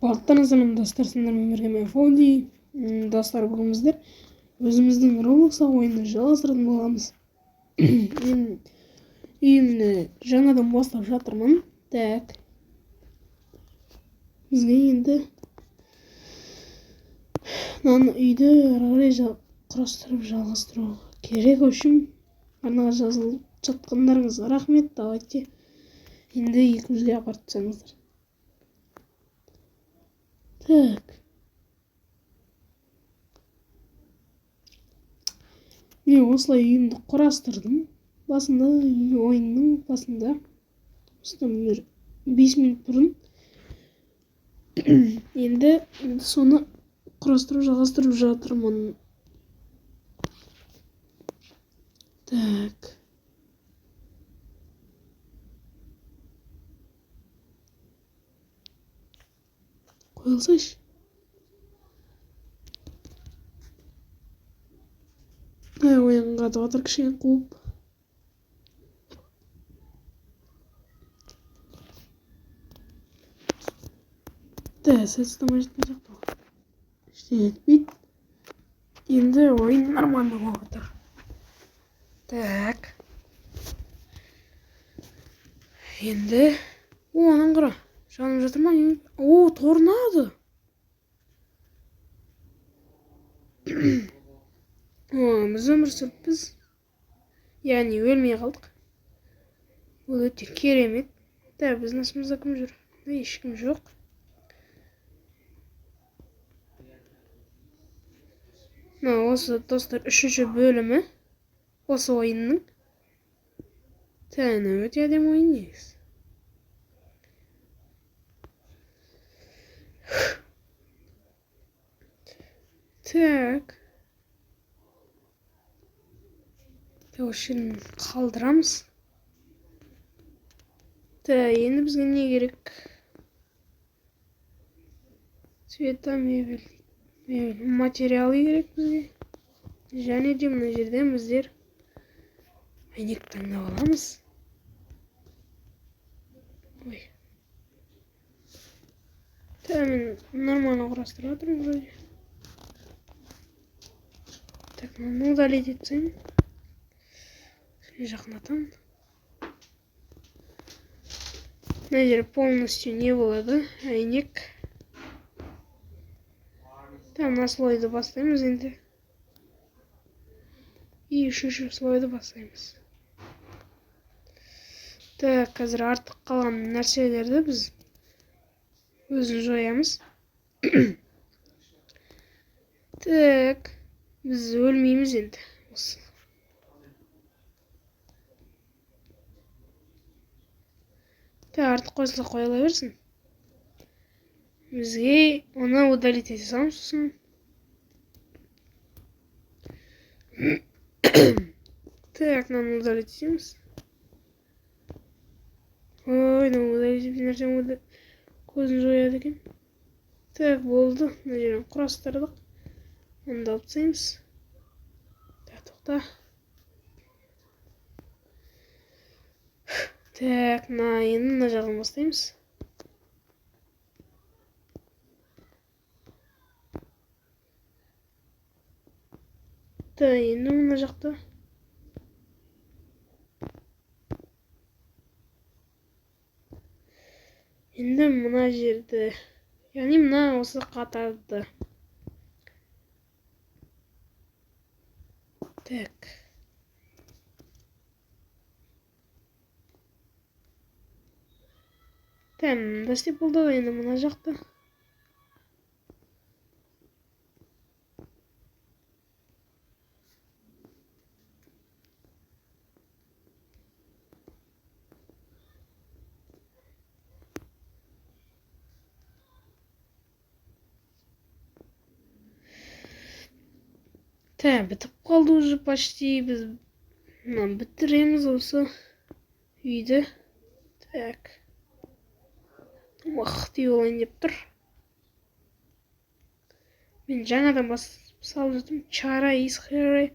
Барлықтарыңызға достар, сіздермен бірге мен Фонди. Достар, бүгін біздер өзіміздің Roblox ойынды жалғастыратын боламыз. Мен үйімді жаңадан бастап жатырмын. Так. Бізге енді мынаны үйді ары қарай құрастырып жалғастыру керек. В общем, арнаға жазылып жатқандарыңызға рахмет. Давайте енді 200-ге апарып тастаңыздар. Так. Мен осылай үйімді құрастырдым. Басында, ойынның басында. Осыдан бір 5 минут бұрын. Енді соны құрастырып жалғастырып жатырмын. Так. Қойылсайшы. Ойын қатып жатыр кішкене қуып. Да, сәл ұстамай жатқан сияқты ғой. Ештеңе етпейді. Енді ойын нормально болып жатыр. Так. Енді, о, ананы қара. Жанып жатыр ма? О, торнадо. О, біз өмір сүріппіз. Яғни өлмей қалдық. Бұл өте керемет. Да, біздің астымызда кім жүр? Ешкім жоқ. Мына осы, достар, үшінші бөлімі осы ойынның. Тәні өте әдемі ойын негізі. Так. Осы жерін қалдырамыз. Так, енді бізге не керек? Цвета мебель. Мебель материалы керек бізге. Және де мына жерден біздер әйнек таңдап аламыз. Ой. Так, мен нормально құрастырып жатырмын вроде. Так, мынаны удалить етсем. Жақындатамын. Мына жер полностью не болады? Әйнек. Так, мына слойды бастаймыз енді. И үшінші слойды бастаймыз. Так, қазір артық қалған нәрселерді біз өзін жоямыз. Так, біз өлмейміз енді. Осы. Так, артық қойса қойыла берсін. Бізге оны удалить ете саламыз сосын. Так, мынаны удалить етеміз. Ой, мынаны удалить ететін нәрсені көзін жояды екен. Так, болды. Мына жерден құрастырдық. Оны да алып тастаймыз. Так, тоқта. Так, мына енді мына жағын бастаймыз. Так, енді мына жақта. Енді мына жерді, яғни мына осы қатарды. Так. Так, мында істеп болды ғой, енді мына жақта. Так, бітіп қалды уже почти. Біз мына бітіреміз осы үйді. Так. Мықты үй болайын деп тұр. Мен жаңадан басып салып жатырмын. Чара из Херы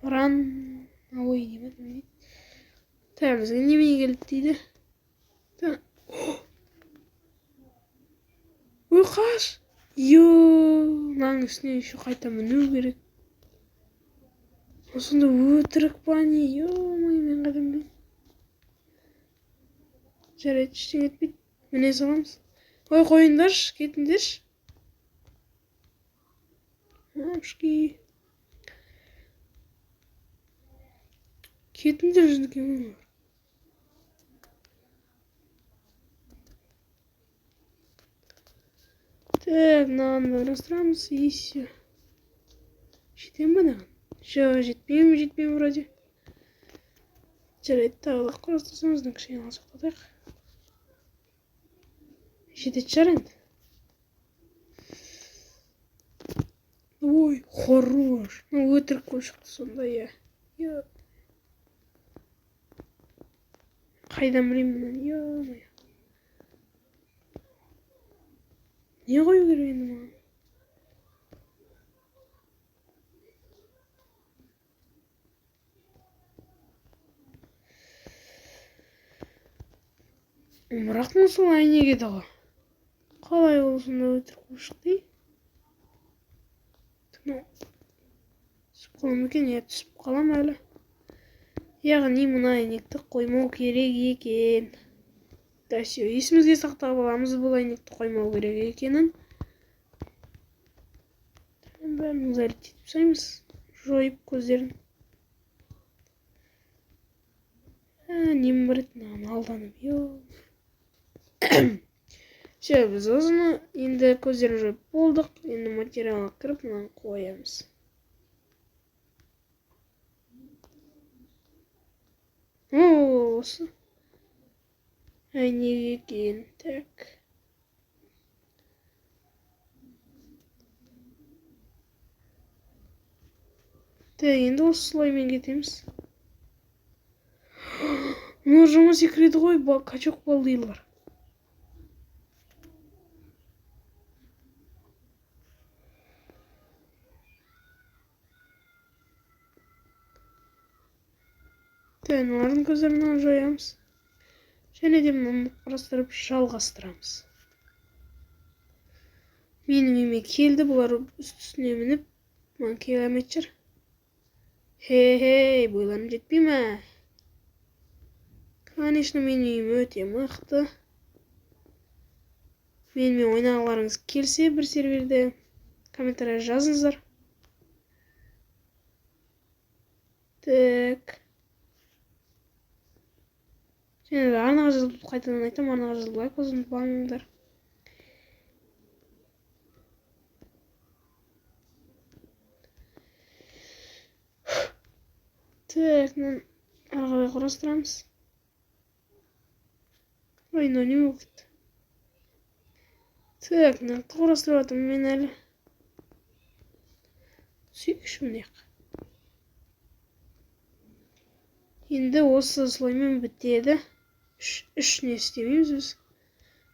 Ран. Ой, не дейді. Так, бізге немене келді дейді. Так. Ой, Ой, қаш. Йо, мынаның үстіне еще қайта міну керек. Сонда өтірік па не? Ё-моё, мен қайдан білейін. Жарайды, ештеңе етпейді. Міне саламыз. Ой, қойыңдаршы, кетіңдерші. Мамшки. Кетіңдер жүзіне. Так, мынаны құрастырамыз и все. Жетемін ба мынаған? Жоқ, жетпеймін, жетпеймін вроде. Жарайды, тағы да құрастырсамыз, мына кішкене алшақтатайық. Жететін шығар енді. Ой, хорош. Ну, өтірік болып шықты сонда, иә. Иә. Қайдан білеймін мынаны, ё-моё. Не қою керек енді маған? Бірақ сол әйнек еді ғой. Қалай ол сонда өтірік болып шықты? Түсіп қалам екен, иә, түсіп қалам әлі. Яғни мына әйнекті қоймау керек екен. Да, все, есімізге сақтап аламыз бұл әйнекті қоймау керек екенін. Бәрін удалить етіп тастаймыз, жойып көздерін. Нем бар еді мынаған алданып, ё. Все, біз осыны енді көздерін жойып болдық. Енді материалға кіріп мынаны қоямыз. О, осы әйнек екен. Так. Так, енді осы слоймен кетеміз. Мына жаман секіреді ғой, качок балдилар. Так, мыналардың көздерін жоямыз. Және де мынаны құрастырып жалғастырамыз. Менің үйіме келді, бұлар үстіне мініп, маған келе алмайтын шығар. Хей-хей, бойларым жетпей ме? Конечно, менің үйім өте мықты. Менімен ойнағыларыңыз келсе бір серверде комментарий жазыңыздар. Так. Және де арнаға жазылып, қайтадан айтамын, арнаға жазылып лайк басуды ұмытпаңдар. Так, мынаны ары қарай құрастырамыз. Ой, мынау не болып кетті? Так, мынаны құрастырып жатырмын мен әлі. Сүйікші мына жаққа. Енді осы слоймен бітеді. Үш не істемейміз біз.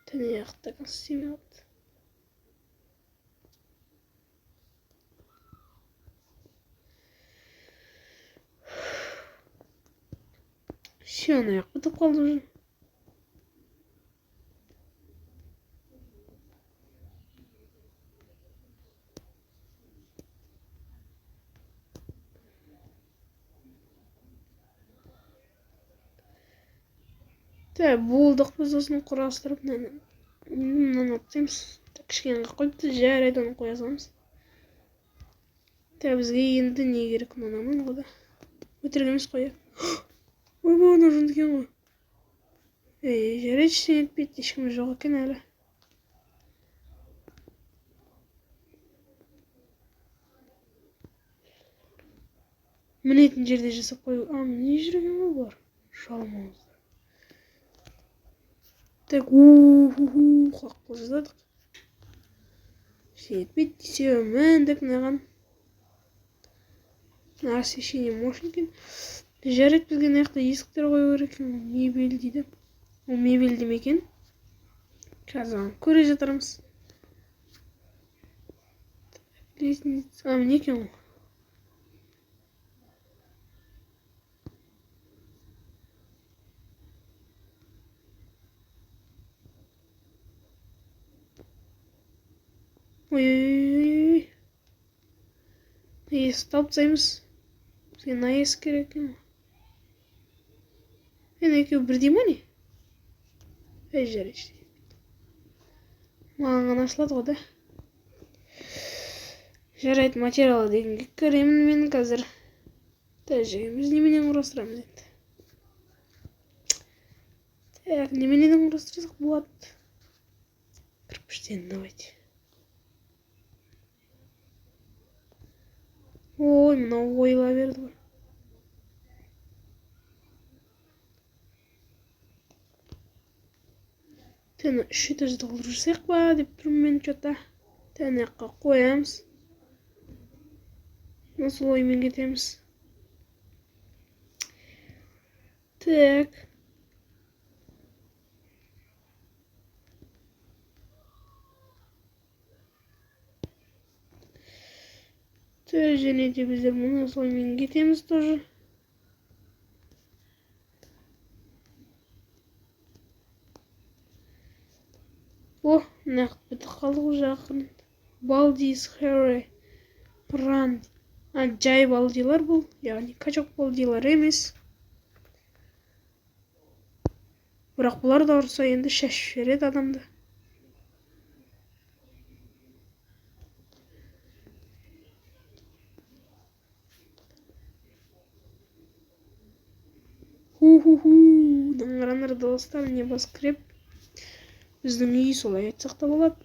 Тәне жақта істемей қалды. Все, ана жақ бітіп қалды уже. Так, болдық біз осыны құрастырып, мынаны алып тастаймыз. Кішкене қойыпты, жарайды, оны қоя саламыз. Так, бізге енді не керек? Мынаны аман ғой да. Өтірік емес қой, иә. Ойбай, мынау жынды екен ғой. Ей, жарайды, ештеңе етпейді, ешкім жоқ екен әлі. Мінетін жерде жасап қою. А, міне жүрген ғой бұлар. Жалмауыздар. Так, у-ху-ху, құлақ жаздадық. Ештеңе етпейді. Все, міндік мынаған. Мына освещение мощный екен. Жарайды, бізге мына жақта есіктер қою керек екен. Мебель дейді. Ол мебель деме екен. Қазір оны көре жатармыз. Лестница. А, міне екен ол. Ой, ой, ой. Есікті алып тастаймыз. Бізге мына есік керек екен ғой. Енді екеуі бірдей ма не? Ей, жарайды. Маған ғана ашылады ғой да. Жарайды, материалы дегенге кіремін мен қазір. Тәжігіміз неменен құрастырамыз енді? Так, неменеден құрастырсақ болады? Кірпіштен, давайте. Ой, мынау ойыла берді ғой. Тәні үш этажды қылдырып жасайық па деп тұрмын мен чё-то. Тәні жаққа қоямыз. Мына сол оймен кетеміз. Так. Және де біздер мына солаймен кетеміз тоже. О, мына жақта бітіп қалдық уже ақырын. Балдис, Хэри, Ран. А, жай балдилар бұл, яғни качок балдилар емес. Бірақ бұлар да ұрса енді шашып жібереді адамды. Ху-ху-ху. Даңғыранар достар, небоскреб. Біздің үй солай айтсақ та болады.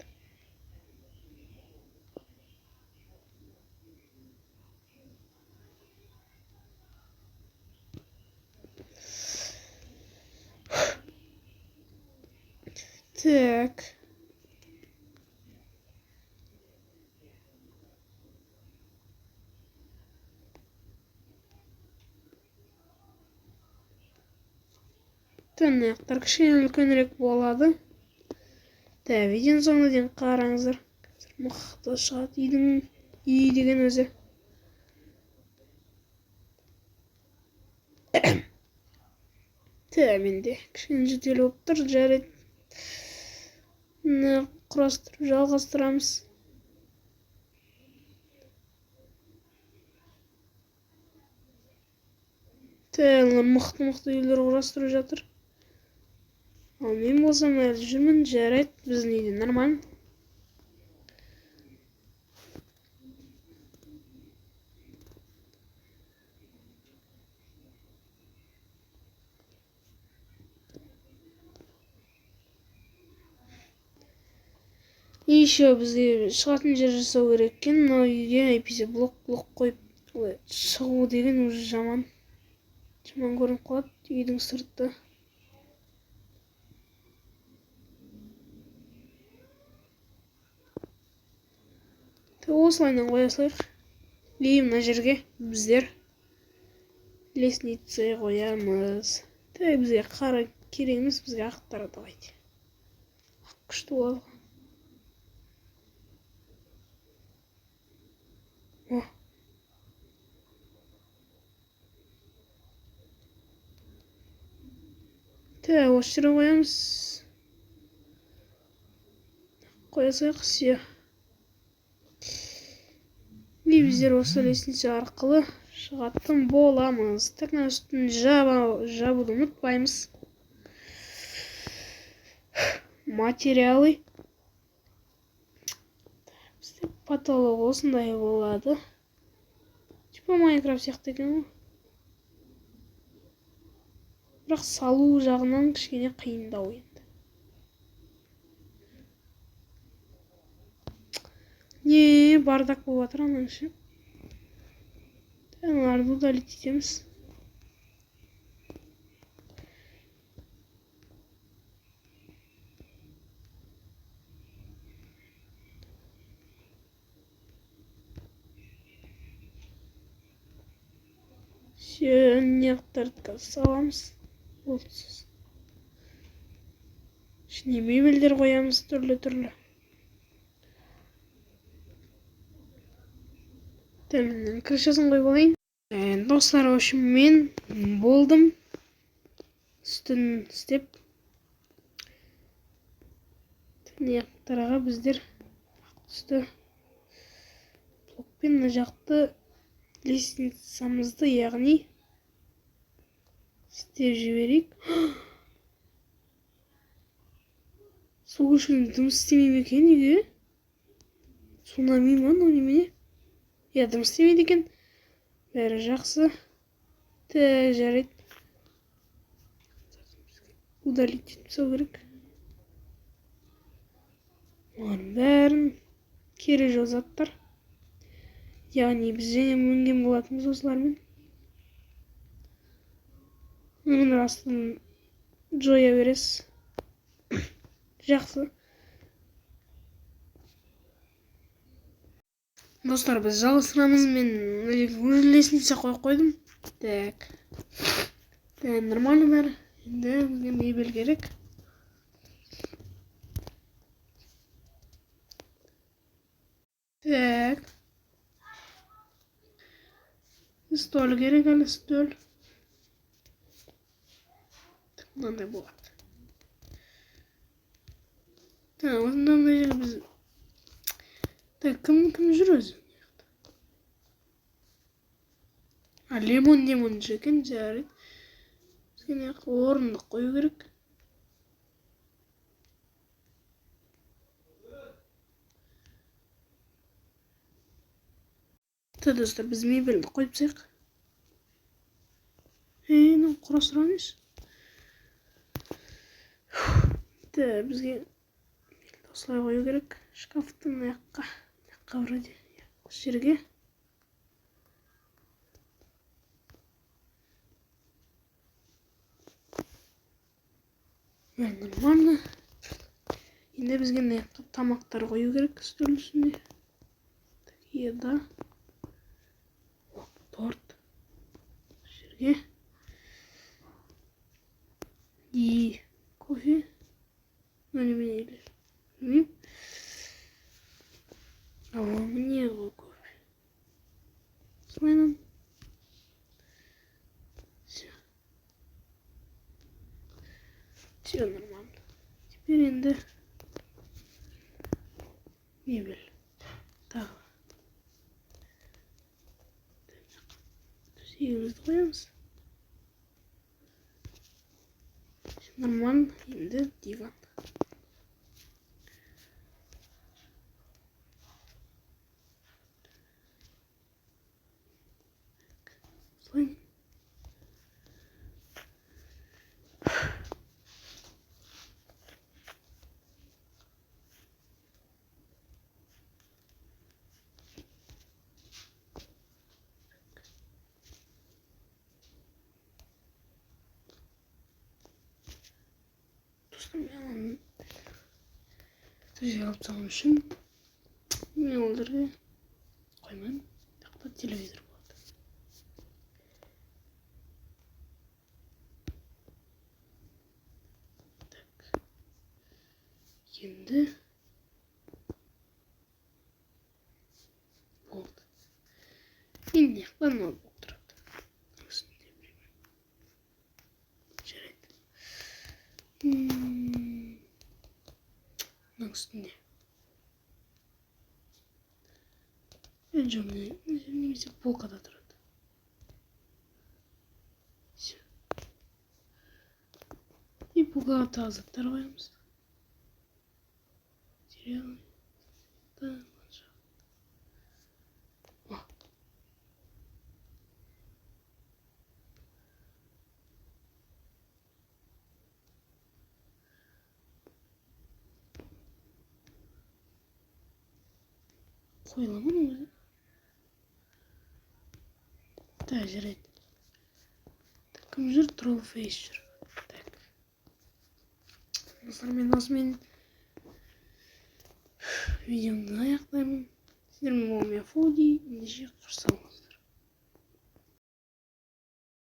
Так. Тырнақтар кішкене үлкенірек болады. Та, видеоның соңына дейін қараңыздар. Қазір мықты шығады үйдің үй деген өзі. Та, менде кішкене жөтел болып тұр, жарайды. Мына құрастырып жалғастырамыз. Та, мына мықты-мықты үйлер құрастырып жатыр. Ал мен болсам әлі жүрмін, жарайды, біздің үйде нормально. И еще бізге шығатын жер жасау керек екен. Мынау үйге әйтпесе блок-блок қойып, олай шығу деген уже жаман. Жаман көрініп қалады үйдің сырты. Осылайынан қоя салайық. И мына жерге біздер лестница қоямыз. Так, бізге қара керек емес, бізге ақтар давайте. Ақ күшті болады. О. Так, осы жерге қоямыз. Қоя салайық, все. И біздер осы лестница арқылы шығатын боламыз. Так, мына үстін жабуды ұмытпаймыз. Материалы. Бізде потолок осындай болады. Типа Майнкрафт сияқты екен ғой. Бірақ салу жағынан кішкене қиындау енді. Не, бардак болып жатыр ананың іші. Аналарды удалить етеміз. Все, неғыптарды саламыз. Болды. Ішіне мебельдер қоямыз түрлі-түрлі. Төменнен крышасын қойып алайын. Достар, в общем, мен болдым. Үстін істеп. Неғыптарға біздер Түсті. Блокпен мына жақты лестницамызды, яғни істеп жіберейік. Су көшкіні дым істемей ме екен неге? Цунами ма мынау немене? Иә, дым істемейді екен. Бәрі жақсы. Так, жарайды. Удалить етіп тастау керек. Олардың бәрін керек жоқ заттар. Яғни біз және мінген болатынбыз осылармен. Мұның астын жоя бересіз. Жақсы. Достар, біз жалғастырамыз. Мен мына жерге уже лестница қойып қойдым. Так. Так, нормально бәрі. Енді бізге мебель керек. Так. Стол керек әлі, стол. Так, мынандай болады. Так, осында мына жерге біз. Так, кім жүр өзі? А, лемон жүр екен, жарайды. Бізге мына жаққа орындық қою керек. Так, достар, біз мебельді қойып тастайық. Ей, мынау құрастырған емес. Так, бізге осылай қою керек. Шкафты мына жаққа, мына жаққа вроде, осы жерге. Бәрі нормально. Енді бізге мына жаққа тамақтар қою керек үстел үстіне. Так, еда. О, торт. Осы жерге. И кофе. Мына немене? Білмеймін. А, міне ғой кофе. Осылайынан. Всё. Всё нормально. Теперь енді мебель. Тағы. Төсегімізді қоямыз. Всё нормально. Енді диван. Осылай. Достар, мен ананы төсек алып тастаған үшін мен ол жерге қоймаймын. Мына жақта телевизор болады. Так. Енді болды. Енді мына жақта ноутбук тұрады. Үстінде біреу. Жарайды. Мынаның үстінде. Жоқ, міне, немесе полкада тұрады. Всё. И полкаға тағы заттар қоямыз. Материалы. О. Қойыла ма өзі? Так, жарайды. Так, кім жүр? Troll Face жүр. Так. Достар, мен осымен видеомды аяқтаймын. Сіздермен болған мен Фоди. Ендеше қош сау болыңыздар.